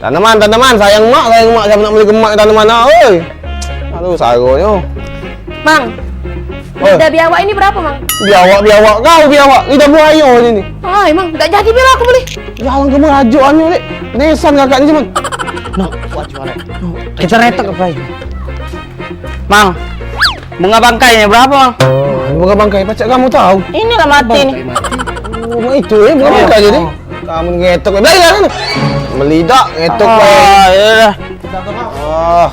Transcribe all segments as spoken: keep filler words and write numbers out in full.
Tanaman, tanaman, sayang mak, sayang mak, siapa nak beli ke mak tanaman ah, oi. Aduh, saronyo. Mang, oi. Lidah biawak ini berapa, Mang? Biawak, biawak, kau biawak, lidah buayo ini ni. Ah, emang tak jadi bela aku beli. Jangan kamu rajuk anu, Lek. Nesan kakak ni cuman. No, kuat juara. Kita retak apa ini? Mang, bunga bangkai ni berapa, Mang? Bunga bangkai, pacak kamu tahu? Inilah mati ni. Oh, itu ya, bunga bangkai jadi. Kamu ngetok, dah, dah, dah. Melidak, ngetok, ah, ya dah. Ah.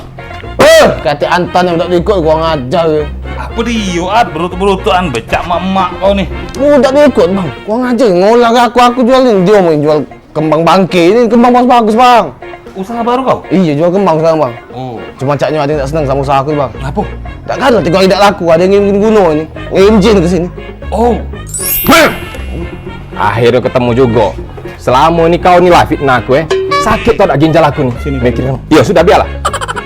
Eh, kate Antan yang dak ikut, gua ngajar. Apa dia, At? Berutuk-berutukan becak mak-mak kau ni. Budak dak ikut, Bang. Gua ngajar, ngolah ke aku, aku jual ni. Dia mau jual kembang bangke ni, kembang bagus-bagus, Bang. Usaha baru kau? Iya, jual kembang sekarang, Bang. Oh. Cuma caknyo ada yang tak seneng sama usaha aku, Bang. Kenapa? Tak ada, tiga hari tak laku, ada yang ngirim guno ni. Ngirim jin ke sini. Oh. Akhirnya ketemu juga. Selama ni kau ni lah fitnah aku, eh. Sakit tau dak ginjal aku ni. Sini, mikir. Ya sudah, biarlah.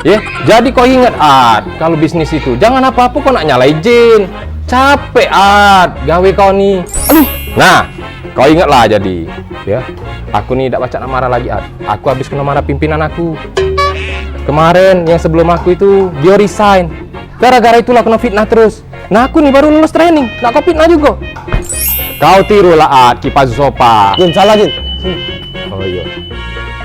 Ya, jadi kau ingat, At, kalau bisnis itu jangan apa-apa kau nak nyalai jin. Capek, At, gawe kau ni. Aduh. Nah, kau ingatlah jadi, ya. Aku ni dak pacak nak marah lagi, At. Aku habis kena marah pimpinan aku. Kemarin yang sebelum aku itu dia resign gara-gara itulah kena fitnah terus. Nah, aku ni baru lulus training, nak kau fitnah juga. Kau tirulah, At, Kipas Sopa. Jin, salah, Jin. Sini. Oh iya.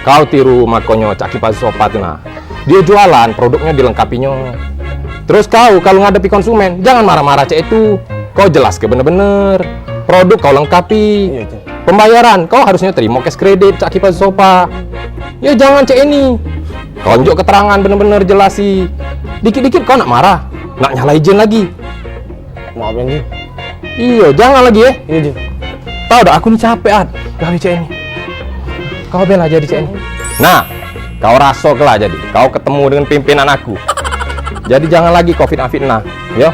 Kau tiru makonyo Cak Kipas Sopa tu nah. Dia jualan, produknyo dilengkapinyo. Terus kau kalau ngadepi konsumen, jangan marah-marah cak itu. Kau jelas ke bener-bener. Produk kau lengkapi. Iya, Jin. Pembayaran, kau harusnyo terimo cash kredit, Cak Kipas Sopa. Ya jangan cak ini. Kau njuk keterangan bener-bener jelasi. Dikit-dikit kau nak marah, nak nyalai jin lagi. Maaf ya, Jin. Iyo, jangan lagi, eh. Iya, Jin. Tahu dak, aku ni capek, At. Gawe cak ini. Kau bela jadi cak ini. Nah, kau raso kelah jadi. Kau ketemu dengan pimpinan aku. Jadi jangan lagi kau fitnah-fitnah, yo.